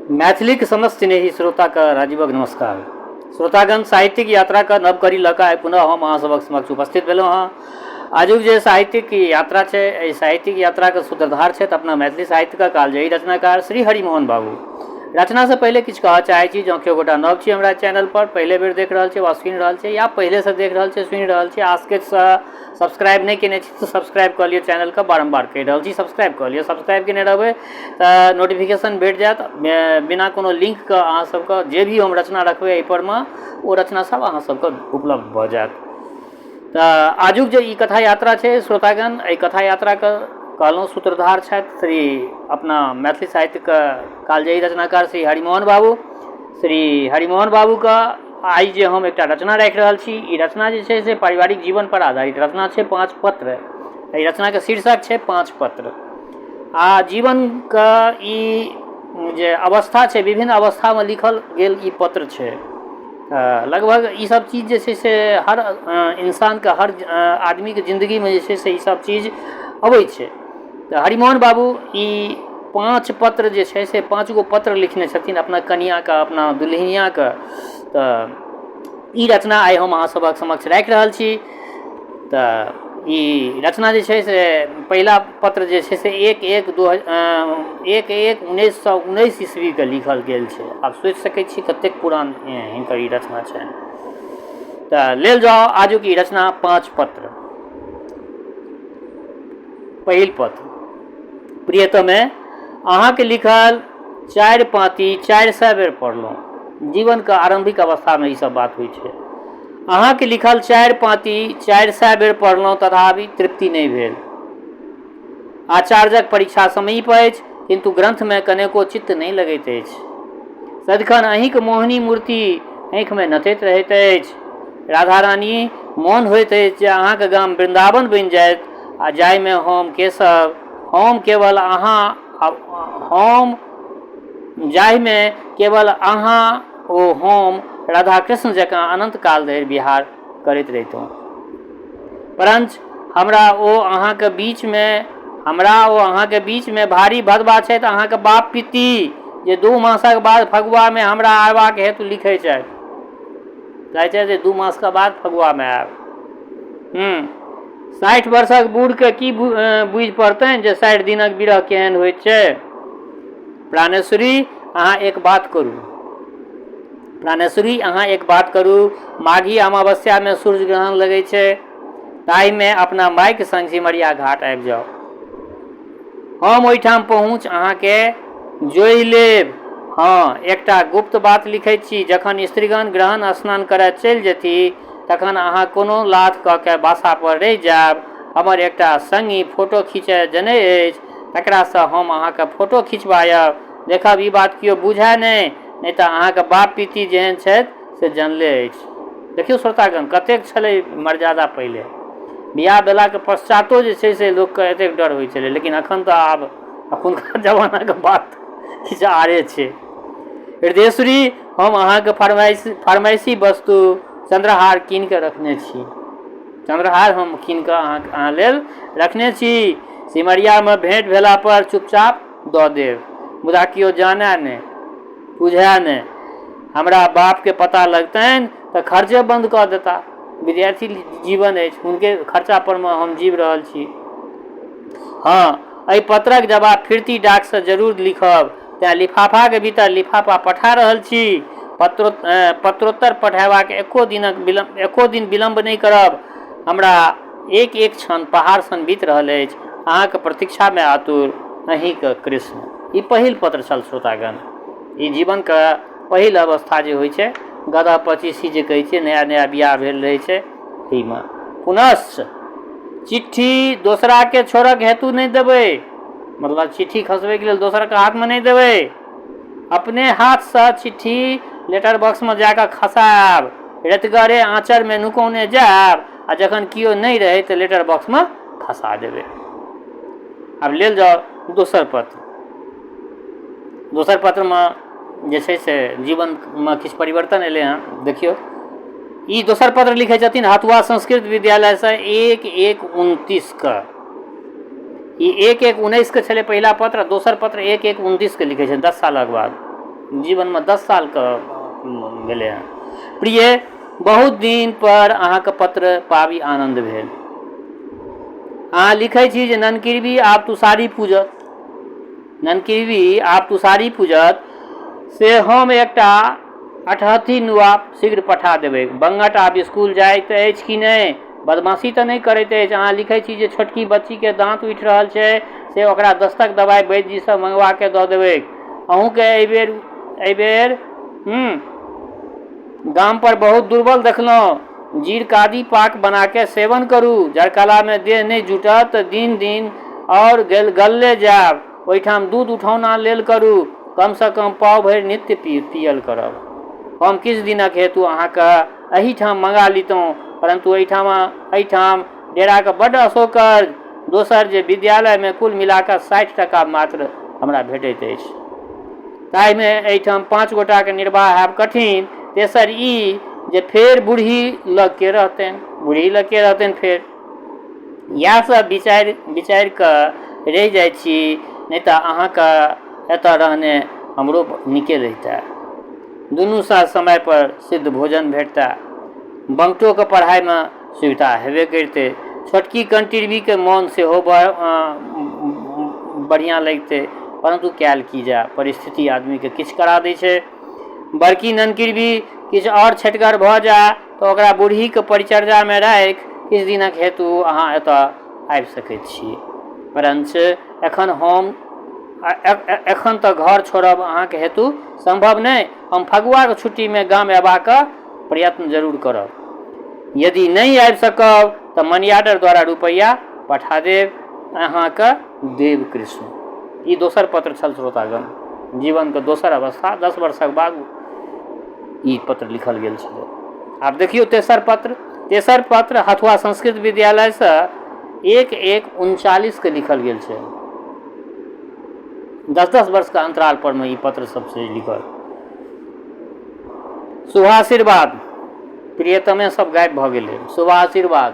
मैथिलीक समस्त स्नेही श्रोताके राजीवक नमस्कार। श्रोतागण, साहित्यिक यात्राके नव कड़ी लऽ कऽ आइ पुनः हम अहाँ सभक समक्ष उपस्थित भेलहुँ हँ। आजुक जे साहित्यिक यात्रा छै, एहि साहित्यिक यात्राके सूत्रधार छथि अपना मैथिली साहित्यके कालजयी रचनाकार श्री हरिमोहन बाबू। रचनासँ पहिले किछु कहऽ चाहै छी, जँ केओ गोटा नव छी हमरा चैनल पर, पहिले बेर देख रहल छी वा सुनि रहल छी या पहिलेसँ देख रहल छी, सुनि रहल छी, आसकेतसँ सब्सक्राइब नहि केने छी तऽ सब्सक्राइब कऽ लिअ चैनलके। बारम्बार कहि रहल छी, सब्सक्राइब कऽ लिअ। सब्सक्राइब केने रहबै तऽ नोटिफिकेशन भेट जायत, बिना कोनो लिङ्कके अहाँ सबके जे भी हम रचना रखबै एहिपर मे, ओ रचना सब अहाँ सबके उपलब्ध भऽ जायत। तऽ आजुक जे ई कथा यात्रा छै श्रोतागण, एहि कथा यात्राके कहलहुँ सूत्रधार छथि श्री अपना मैथिली साहित्यके कालजयी रचनाकार श्री हरिमोहन बाबू। श्री हरिमोहन बाबूके आइ जे हम एकटा रचना राखि रहल छी, ई रचना जे छै से पारिवारिक जीवनपर आधारित रचना छै, पाँच पत्र। एहि रचनाके शीर्षक छै पाँच पत्र। आ जीवनके ई जे अवस्था छै, विभिन्न अवस्थामे लिखल गेल ई पत्र छै। लगभग ई सब चीज जे छै से हर इंसानके, हर आदमीके जिन्दगीमे जे छै से ई सब चीज अबै छै। तऽ हरिमोहन बाबू ई पाँच पत्र जे छै से पाँच गो पत्र लिखने छथिन अपना कनिआँके, अपना दुल्हिनिआँके। तऽ ई रचना आइ हम अहाँ सभक समक्ष राखि रहल छी। तऽ ई रचना जे छै से पहिला पत्र जे छै से 1/1 1/1919 ईस्वीके लिखल गेल छै। आब सोचि सकै छी कतेक पुरान हिनकर ई रचना छनि। तऽ लेल जाउ आजुक ई रचना पाँच पत्र। पहिल पत्र। प्रियतमे, अहाँके लिखल चारि पाँती 400 बेर पढ़लहुँ। जीवनके आरम्भिक अवस्थामे ई सब बात होइ छै। अहाँके लिखल चारि पाँती 400 बेर पढ़लहुँ, तथापि तृप्ति नहि भेल। आचार्यक परीक्षा समीप अछि, किन्तु ग्रन्थमे कनेको चित्त नहि लगैत अछि। सदिखन अहीँक मोहिनी मूर्ति आँखिमे नचैत रहैत अछि। राधा रानी, मोन होइत अछि जे अहाँके गाम वृन्दावन बनि जाइत आ जाहिमे हम केशव, हम केवल अहाँ, हम जाहिमे केवल अहाँ ओ हम राधा कृष्ण जकाँ अनन्त काल धरि विहार करैत रहितहुँ। परञ्च हमरा ओ अहाँके बीचमे भारी भदवा छथि अहाँके बाप पित्ती, जे 2 मासक बाद फगुआमे हमरा अयबाक हेतु लिखै छथि। कहै छथि जे 2 मासके बाद फगुआमे आयब। 60 वर्षक बूढ़के की बुझि पड़तनि जे 60 दिनक विरह केहन होइत छै? प्राणेश्वरी, अहाँ एक बात करू। प्राणेश्वरी, अहाँ एक बात करू। माघी अमावस्यामे सूर्य ग्रहण लगै छै, ताहिमे अपना मायके संग सिमरिया घाट आबि जाउ। हम ओहिठाम पहुँच अहाँके जोहि लेब। हँ, एकटा गुप्त बात लिखैत छी। जखन स्त्रीगण ग्रहण स्नान करय चलि जेती, तखन अहाँ कोनो लाथ कऽ के बासापर रहि जायब। हमर एकटा सङ्गी फोटो खींचय जनै अछि, तकरासँ हम अहाँके फोटो खिंचवायब। देखब, ई बात केओ बुझय नहि, नहि तऽ अहाँके बाप पित्ती जेहन छथि से जानले अछि। देखियौ श्रोतागण, कतेक छलै मर्यादा पहिले। बियाह भेलाके पश्चातो जे छै से लोकके एतेक डर होइ छलै, लेकिन एखन तऽ आब एखुनका जमानाके बात किछु आरे छै। हृदयेश्वरी, हम अहाँके फरमाइशी वस्तु चन्द्रहार कीन कऽ रखने छी। चन्द्रहार हम कीन कऽ अहाँ लेल रखने छी। सिमरियामे भेंट भेला पर चुपचाप दऽ देब, मुदा केओ जानय नहि, बुझय नहि। हमरा बापके पता लगतनि तऽ खर्चे बन्द कऽ देता। विद्यार्थी जीवन अछि, हुनके खर्चा परमे हम जीव रहल छी। हँ, एहि पत्रक जवाब फिरती डाकसँ जरूर लिखब, तेँ लिफाफाक भीतर लिफाफा पठा रहल छी। पत्रोत्तर पठयबाक एको दिन विलम्ब नहि करब। हमरा एक एक क्षण पहाड़ सन बीत रहल अछि। अहाँक प्रतीक्षामे आतुर अहीँक कृष्ण। ई पहिल पत्र छल श्रोतागण। ई जीवनके पहिल अवस्था जे होइ छै, गदह पचीसी जे कहै छियै, नया नया बियाह भेल रहै छै एहिमे। पुनश्च चिट्ठी दोसराके छोड़क हेतु नहि देबै, मतलब चिट्ठी खसबैके लेल दोसरके हाथमे नहि देबै। अपने हाथसँ चिट्ठी लेटर बॉक्समे जाकऽ खसायब। रतिगरे आँचरमे नुकौने जायब आ जखन केओ नहि रहै तऽ लेटर बॉक्समे खसा देबै। आब लेल जाउ दोसर पत्र। दोसर पत्रमे जे छै से जीवनमे किछु परिवर्तन एलै हँ। देखियौ, ई दोसर पत्र लिखै छथिन हथुआ संस्कृत विद्यालयसँ 1/1/29के। ई 1/1/19के छलै पहिला पत्र आ दोसर पत्र 1/1/29के लिखै छथिन, 10 सालक बाद। जीवनमे 10 सालके भेलै हँ। प्रिय, बहुत दिन पर अहाँके पत्र पाबि आनन्द भेल। अहाँ लिखै छी जे ननकिरबी आब तुसारी पूजत, ननकिरबी आब तुसारी पूजत, से हम एकटा अठहत्थी नुआ शीघ्र पठा देबै। बंगट आब स्कूल जाइत अछि कि नहि? बदमाशी तऽ नहि करैत अछि? अहाँ लिखै छी जे छोटकी बच्चीके दाँत उठि रहल छै, से ओकरा दस्तक दवाइ वैद्यजीसँ मङ्गबाके दऽ देबैक। अहूँके एहिबेर एहिबेर गामपर बहुत दुर्बल देखलहुँ। जीरकादी पाक बनाके सेवन करू। जड़कालामे देह नहि जुटत तऽ दिन दिन आओर गलले जायब। ओहिठाम दूध उठौना लेल करू। कमसँ कम पाव भरि नित्य पियल करब। हम किछु दिनक हेतु अहाँके एहिठाम मङ्गा लितहुँ, परन्तु एहिठाम डेराके बड्ड असौकर्य। दोसर जे विद्यालयमे कुल मिलाकऽ 60 टाका मात्र हमरा भेटैत अछि, ताहिमे एहिठाम 5 गोटाके निर्वाह हैब कठिन। तेसर ई जे फेर बूढ़ी लग के रहतनि, बूढ़ी लग के रहतनि फेर। इएह सब विचारि विचारि कऽ रहि जाइ छी, नहि तऽ अहाँके एतऽ रहने हमरो नीके रहितै। दुनू साँझ समयपर सिद्ध भोजन भेटतै, बङ्गटोके पढ़ाइमे सुविधा हेबे करितै, छोटकी कंटिरबीके मोन सेहो बढ़िआँ लगितै, परन्तु कयल की जाय, परिस्थिति आदमीके किछु करा दै छै। बड़की ननकिरबी किछु आओर छेटगर भऽ जाय तऽ ओकरा बूढ़ीके परिचर्यामे राखि किछु दिनक हेतु अहाँ एतऽ आबि सकैत छी। परञ्च एखन हम एखन तऽ घर छोड़ब अहाँके हेतु सम्भव नहि। हम फगुआके छुट्टीमे गाम अयबाक प्रयत्न जरूर करब। यदि नहि आबि सकब तऽ मनिआर्डर द्वारा रुपैआ पठा देब। अहाँके देवकृष्ण। ई दोसर पत्र छल श्रोतागण। जीवनके दोसर अवस्था, 10 वर्षक बाद ई पत्र लिखल गेल छलै। आब देखियौ तेसर पत्र। तेसर पत्र हथुआ संस्कृत विद्यालयसँ 1/1/39 के लिखल गेल छै। 10-10 वर्षके अन्तराल पर मे ई पत्र सब छै लिखल। शुभाशीर्वाद। प्रियतमे सब गायब भऽ गेलै। शुभाशीर्वाद।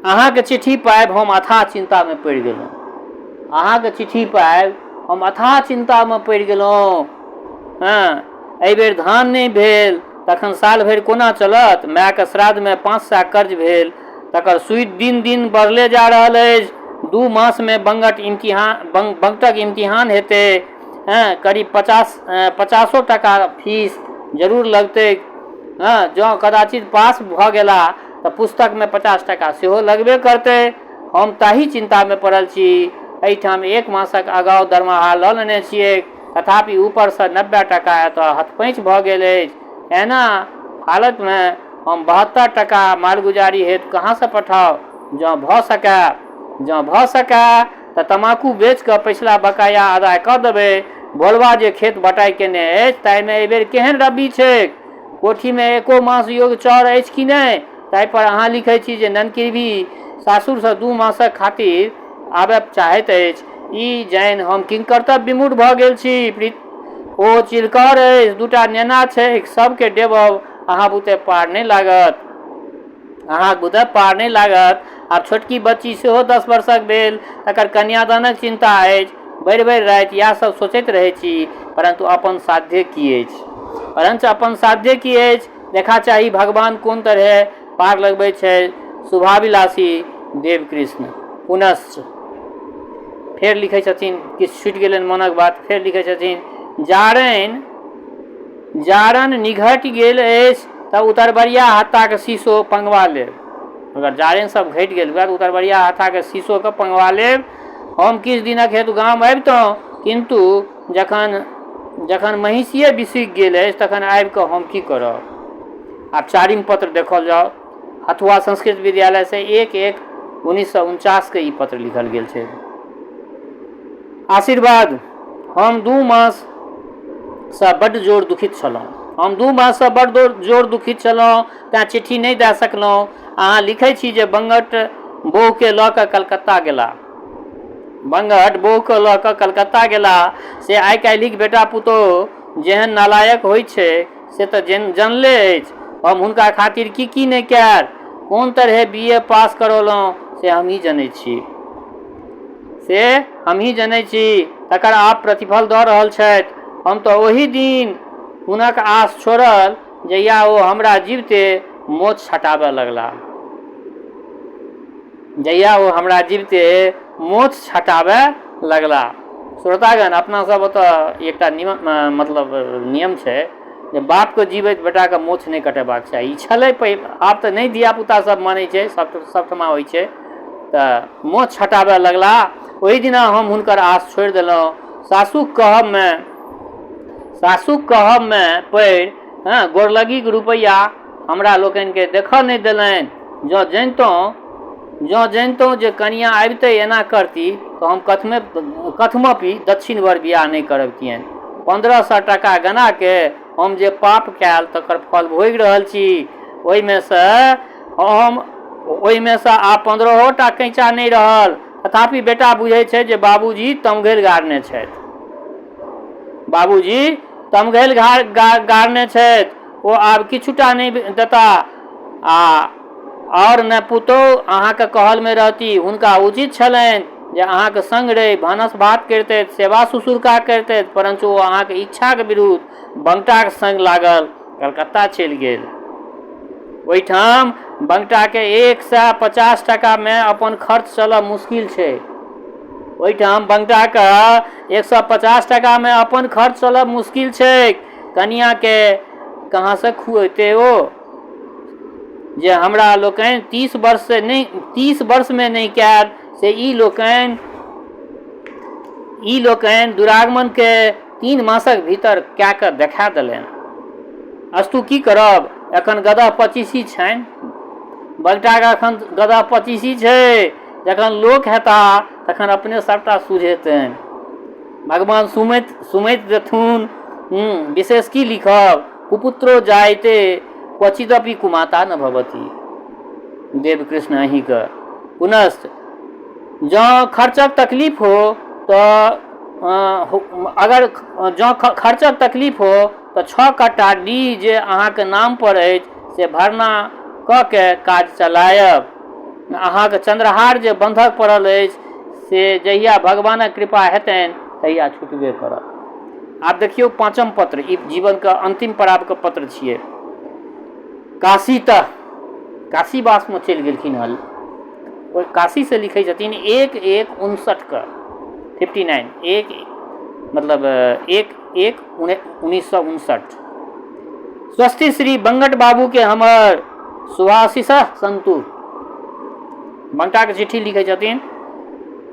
अहाँके चिट्ठी पाबि हम अथाह चिन्तामे पड़ि गेलहुँ। अहाँके चिट्ठी पाबि हम अथाह चिन्तामे पड़ि गेलहुँ। हँ, एहिबेर धान नहि भेल तखन साल भरि कोना चलत? मायके श्राद्धमे 500 कर्ज भेल, तकर सूदि दिन दिन बढ़ले जा रहल अछि। 2 मासमे बंगट इम्तिहान बंगटक इम्तिहान हेतै। हँ, करीब 50 टाका फीस जरूर लगतैक। हँ, जँ कदाचित पास भऽ गेला तऽ पुस्तकमे 50 टाका सेहो लगबे करतै। हम ताही चिन्तामे पड़ल छी। एहिठाम 1 मासक अगाउ दरमाहा लऽ लेने छियैक, तथापि ऊपरसँ 90 टाका एतऽ हथपैँच भऽ गेल अछि। एहना हालतमे हम 72 टाका मालगुजारी हेतु कहाँसँ पठाउ? जँ भऽ सकए तऽ तमाकू बेचि कऽ पछिला बकाया अदाय कऽ देबै। भोलबा जे खेत बटाइ केने अछि ताहिमे एहिबेर केहन रब्बी छैक? कोठीमे एको मास योग्य चाउर अछि कि नहि? ताहिपर अहाँ लिखै छी जे ननकिरबी सासुरसँ 2 मासक खातिर आबय चाहैत अछि। ई जानि हम किंकर्तव्य विमूढ़ भऽ गेल छी। ओ चिलकर अछि, 2टा नेना छैक, सभकेँ डेबब अहाँ बुते पार नहि लागत। अहाँक बुते पार नहि लागत। आब छोटकी बच्ची सेहो 10 वर्षक भेल, तकर कन्यादानक चिन्ता अछि। भरि भरि राति इएह सब सोचैत रहै छी, परन्तु अपन साध्य की अछि? परञ्च अपन साध्य की अछि? देखा चाही भगवान कोन तरहे पार लगबै छै। शुभाभिलाषी देवकृष्ण। पुनश्च फेर लिखै छथिन, किछु छुटि गेलनि मोनक बात, फेर लिखै छथिन, जारनि जारनि निघटि गेल अछि तऽ उतरबरिया हत्ताके शीशो पंगवा लेब। अगर जारनि सब घटि गेल हुए तऽ उतरबरिया हत्ताके शीशोके पंगवा लेब। हम किछु दिनक हेतु गाम अबितहुँ, किन्तु जखन जखन महिषिए बिसुकि गेल अछि तखन आबिकऽ हम की करब? आब चारिम पत्र देखल जाउ। हथुआ संस्कृत विद्यालयसँ 1/1/1949 के ई पत्र लिखल गेल छै। आशीर्वाद। हम 2 माससँ बड्ड जोर दुखित छलहुँ। हम 2 माससँ बड्ड जोर दुखित छलहुँ, तेँ चिट्ठी नहि दए सकलहुँ। अहाँ लिखै छी जे बंगट बौहके लऽ कऽ कलकत्ता गेला। बंगट बौहके लऽ कऽ कलकत्ता गेला, से आइ काल्हिक बेटा पुतोहु जेहन नालायक होइ छै से तऽ जनले अछि। हम हुनका खातिर की की नहि कयल, कोन तरहे बी.ए. पास करौलहुँ से हमही जनै छी। से हमही जनै छी। तकर आब प्रतिफल दऽ रहल छथि। हम तऽ ओहि दिन हुनक आस छोड़ल जहिया ओ हमरा जीविते मोछ छटाबय लगलाह। जहिया ओ हमरा जीविते मोछ छटाबय लगलाह। श्रोतागण, अपना सब ओतऽ एकटा नियम, मतलब नियम छै जे बापके जीवैत बेटाके मोछ नहि कटेबाक चाही। ई छलै आब तऽ नहि धियापुता सब मानै छै, सबठमा होइ छै। तऽ मोछ छटाबय लगलाह। ओहि दिना हम हुनकर आस छोड़ि देलहुँ। सासुक कहबमे पड़ि, हँ, गोरलगीक रुपैआ हमरा लोकनिकेँ देखऽ नहि देलनि। जँ जनितहुँ जे कनियाँ अबिते एना करती तऽ हम कथमपि दक्षिण वर बियाह नहि करबतियनि। 1500 टाका गनाके हम जे पाप कयल तकर फल भोगि रहल छी। ओहिमे सँ आब 15 टा कैंचा नहि रहल। तथापि बेटा बुझै छै जे बाबूजी तमघैल गाड़ने छथि। बाबूजी तमघैल गाड़ने छथि। ओ आब किछुटा नहि देता आ आओर ने पुतोहु अहाँके कहलमे रहती। हुनका उचित छलनि जे अहाँक संग रहि भानस भात करितथि, सेवा सुश्रुषा करितथि, परन्तु ओ अहाँक इच्छाक विरुद्ध बंगटाक संग लागल कलकत्ता चलि गेल। ओहिठाम बंगटाके 150 टाकामे अपन खर्च चलब मुश्किल छै। ओहिठाम बंगटाके 150 टाकामे अपन खर्च चलब मुश्किल छै। कनियाँके कहाँसँ खुएतै ओ? जे हमरा लोकनि 30 वर्षसँ नहि, 30 वर्षमे नहि कयल, से ई लोकनि दुरागमनके 3 मासक भीतर कए कऽ देखा देलनि। अस्तु, की करब? एखन गदह पचीसी छनि। बंगटाके एखन गदह पचीसी छै। जखन लोक हेता तखन अपने सभटा सुझेतनि। भगवान सुमति सुमति देथुन। विशेष की लिखब? कुपुत्रो जायते क्वचिदपि कुमाता न भवति। देवकृष्ण अहीँके। पुनश्च जँ खर्चक तकलीफ हो तऽ अगर जँ खर्चक तकलीफ हो तऽ 6 कट्ठा डीह जे अहाँके नामपर अछि से भरना कऽ के काज चलायब। अहाँके चन्द्रहार जे बन्धक पड़ल अछि से जहिया भगवानक कृपा हेतनि तहिया छुटबे करत। आब देखियौ पाँचम पत्र। ई जीवनके अन्तिम पड़ावके पत्र छियै। काशी तऽ काशीवासमे चलि गेलखिन हँ। ओहि काशीसँ लिखै छथिन 1/1/59 के, 59, एक मतलब 1/1/1959। स्वस्ति श्री बंगट बाबूके हमर शुभाशिष सन्तु। बंगटाके चिट्ठी लिखै छथिन।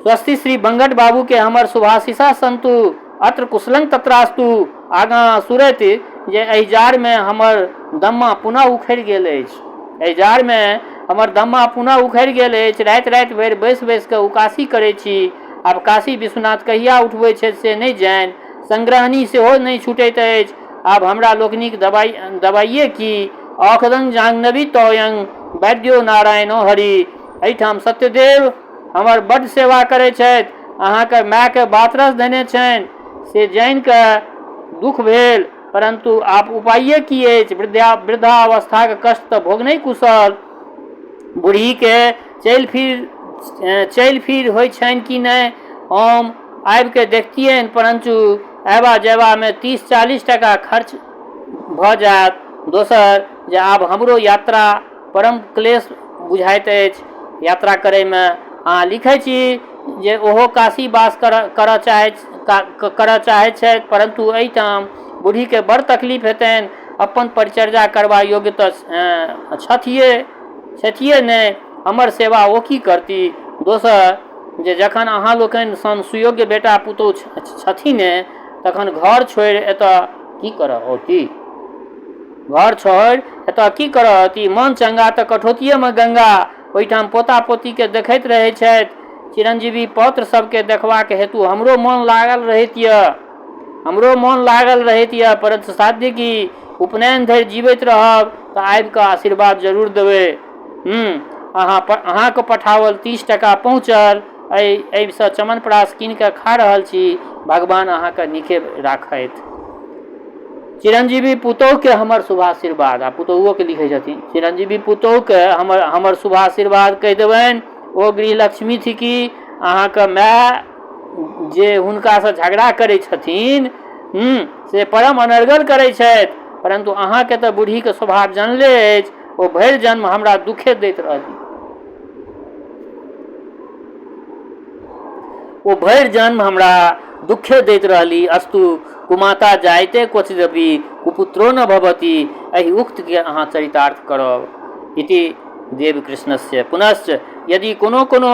स्वस्ति श्री बंगट बाबूके हमर शुभाशिष सन्तु, अत्र कुशलं तत्रास्तु। आगाँ सुरति जे एहि जाड़मे हमर दम्मा पुनः उखड़ि गेल अछि। एहि जाड़मे हमर दम्मा पुनः उखड़ि गेल अछि। राति राति भरि बैसि बैसि कऽ उकासी करै छी। आब काशी विश्वनाथ कहिया उठबै छथि से नहि जानि। संग्रहणी सेहो नहि छूटैत अछि। आब हमरा लोकनिक दबाइए की? औषधं जाह्नवी तोयं वैद्यो नारायणो हरि। एहिठाम सत्यदेव हमर बड्ड सेवा करै छथि। अहाँके मायके बातरस धेने छनि से जानि कऽ दुःख भेल, परन्तु आब उपाये की अछि? वृद्धावस्थाक कष्ट तऽ भोगनहि कुशल। बूढ़ीके चलि फिर होइ छनि कि नहि? हम आबिके देखतियनि, परन्तु अयबा जयबामे 30-40 टाका खर्च भऽ जायत। दोसर जे आब हमरो यात्रा परम क्लेश बुझाइत अछि यात्रा करैमे। अहाँ लिखै छी जे ओहो काशी वास करऽ चाहैत छथि, परन्तु एहिठाम बूढ़ीके बड़ तकलीफ हेतनि। अपन परिचर्या करबा योग्य तऽ छथिए छथिए नहि, हमर सेवा ओ की करती? दोसर जे जखन अहाँ लोकनि सन सुयोग्य बेटा पुतोहु छथिने तखन घर छोड़ि एतऽ की करऽ औती? घर छोड़ि एतऽ की करऽ औती? मन चंगा तऽ कठौतिएमे गंगा। ओहिठाम पोता पोतीके देखैत रहै छथि। चिरंजीवी पौत्र सबके देखबाक हेतु हमरो मोन लागल रहैत यऽ। हमरो मोन लागल रहैत यऽ, परन्तु साध्य की? उपनयन धरि जीवैत रहब तऽ आबि कऽ आशीर्वाद जरूर देबै। अहाँके पठाओल 30 टाका पहुँचल। एहिसँ चमनप्राश कीन कऽ खा रहल छी। भगवान अहाँके नीके राखथि। चिरंजीवी पुतोहुके हमर शुभाशीर्वाद। आ पुतोहुओके लिखै छथिन। चिरंजीवी पुतोहुके हमर शुभाशीर्वाद कहि देबनि। ओ गृहलक्ष्मी थिकी। अहाँके माय जे हुनकासँ झगड़ा करै छथिन हूँ से परम अनर्गल करै छथि, परन्तु अहाँके तऽ बूढ़ीके स्वभाव जानले अछि, ओ भरि जन्म हमरा दुखे दैत रहली। ओ भरि जन्म हमरा दुखे दैत रहली। अस्तु कुमाता जायते क्वचिदपि कुपुत्रो न भवति, एहि उक्तके अहाँ चरितार्थ करब। इति देवकृष्णस्य। पुनश्च यदि कोनो कोनो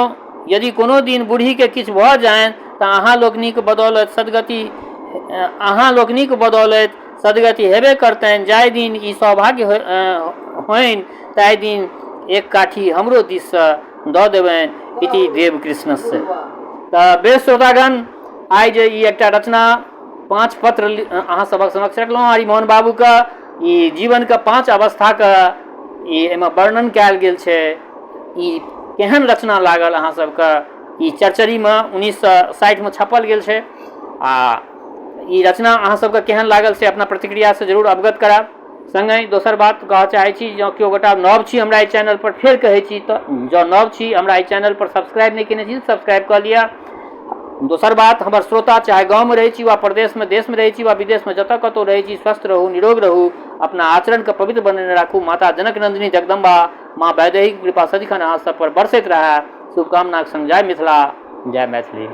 यदि कोनो दिन बूढ़ीके किछु भऽ जानि तऽ अहाँ लोकनिक बदौलत सद्गति अहाँ लोकनिक बदौलत सद्गति हेबे करतनि। जाहि दिन ई सौभाग्य होइन ताहि दिन एक काठी हमरो दिससँ दऽ देबनि। इति देवकृष्णस्य। तऽ बेस श्रोतागण, आइ जे ई एकटा रचना पाँच पत्र अहाँ सभक समक्ष रखलहुँ, हरिमोहन बाबूके ई जीवनके पाँच अवस्थाके ई एहिमे वर्णन कयल गेल छै, ई केहन रचना लागल अहाँ सबके? ई चरचरीमे 1960मे छपल गेल छै आ ई रचना अहाँ सबके केहन लागल से अपना प्रतिक्रियासँ जरूर अवगत करायब। सङ्गहि दोसर बात कहऽ चाहै छी, जँ केओ गोटा नव छी हमरा एहि चैनलपर, फेर कहै छी, तऽ जँ नव छी हमरा एहि चैनलपर सब्सक्राइब नहि कयने छी, सब्सक्राइब कऽ लिअ। दोसर बात, हमर श्रोता चाहे गाँवमे रहै छी वा प्रदेशमे, देशमे रहै छी वा विदेशमे, जतऽ कतहु रहै छी, स्वस्थ रहू, निरोग रहू, अपना आचरणके पवित्र बनेने राखू। माता जनक नन्दिनी जगदम्बा माँ वैदेहीके कृपा सदिखन अहाँ सब पर बरसैत रहए, शुभकामनाक संग जय मिथिला, जय मैथिली।